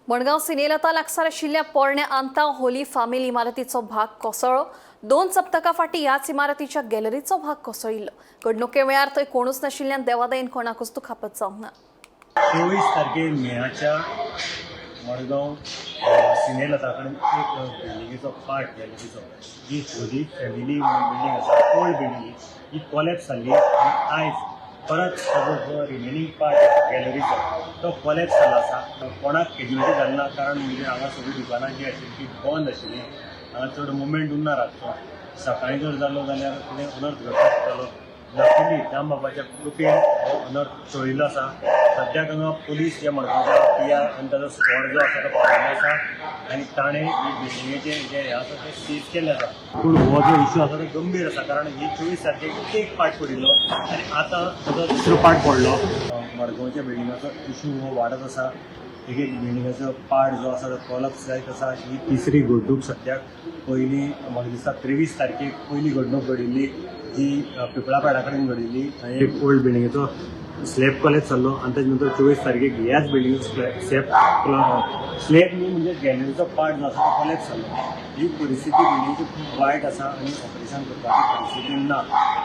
मडगांव सिनेलता लागसार आशिल्ल्या पोरण्या आंताव होली फामील इमारतीचो भाग कोसळ्ळो. 2 सप्तकां फाटीं ह्याच इमारतीच्या गॅलरीचो भाग कोसळिल्लो. घडणुके वेळार थंय कोणूच नाशिल्ल्यान देवादयेन कोणाकूच दुखापत जावंक ना. 24 तारखेर मेयाच्या मडगांव सिनेलता कडेन एक बिल्डिंगेचो पार्ट, गॅलरीचो, जी होली फॅमिली म्हणून बिल्डींग आसा, ओल्ड बिल्डींग, ही कोलॅप्स जाल्ली आनी आयज परत ताजो जो रिमेनींग पार्ट आसा गॅलरीचो तो कोलॅप्स जाल्लो आसा. कोणाक कॅज्युलिटी जाली ना, कारण म्हणजे हांगा सगळीं दुकानां जीं आशिल्लीं ती बंद आशिल्लीं. हांगा चड मुवमेंट उरना रातचो. सकाळीं जर जालो जाल्यार कितें अनर्थ घडपाक शकतालो. लकीली दामबाबाच्या कृपेन हो अनर्थ टळिल्लो आसा. सद्याक हांगा पुलीस जे मडगांवचे पी I आनी ताजो स्कॉड जो आसा तो पाविल्लो आसा आनी ताणें ही बिल्डिंगेचें जें हें आसा तें सीज केल्लें आसा. पूण हो जो इशू आसा तो गंभीर आसा, कारण ही 24 तारखेक एक पार्ट पडिल्लो आनी आतां ताजो दुसरो पार्ट पडलो. मडगांवच्या बिल्डिंगाचो इशू हो वाडत आसा. एक एक बिल्डिंगाचो पार्ट जो आसा तो कोलप्स जायत आसा. ही तिसरी घडणूक सद्याक. पयली म्हाका दिसता 23 तारखेक पयली घडणूक घडिल्ली, जी पिपळापेडा कडेन घडिल्ली. थंय एक ओल्ड बिल्डिंगेचो स्लॅब कोलॅप्स जाल्लो आनी ताजे नंतर 24 तारखेक ह्याच बिल्डिंगेचो स्लॅब, स्लॅब न्ही, म्हणजे गॅलरीचो पार्ट जो आसा तो कोलॅप्स जाल्लो. ही परिस्थिती बिल्डिंगेची खूब वायट आसा आनी ऑपरेशन करपाची परिस्थिती ना.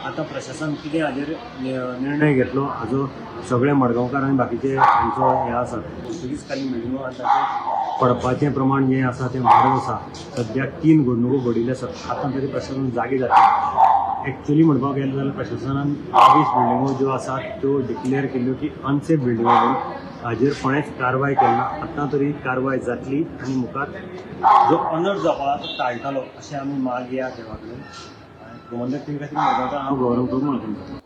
आतां प्रशासन कितें हाजेर निर्णय घेतलो हाजो सगळे मडगांवकार आनी बाकीचे हांचो हें आसा. पोर्तुगीज कालीन बिल्डिंगो आनी ताचें पडपाचें प्रमाण जें आसा तें वाडत आसा. सद्याक 3 घडणुको घडिल्ल्यो आसात. आतां तरी प्रशासन जागे जातलें. एक्चुली म्हणपाक गेलें जाल्यार प्रशासनान 22 बिल्डिंगो ज्यो आसात त्यो डिक्लेअर केल्ल्यो की अनसेफ बिल्डिंगो म्हणून. हाजेर कोणेंच कारवाय केली ना. आतां तरी कारवाय जातली आनी मुखार जो अनर्थ जावपा तो टाळटलो अशें आमी मागया देवा कडेन. गोमंतक टीव्ही खातीर मडगांवच्यान हांव गौरव प्रभू म्हणटा.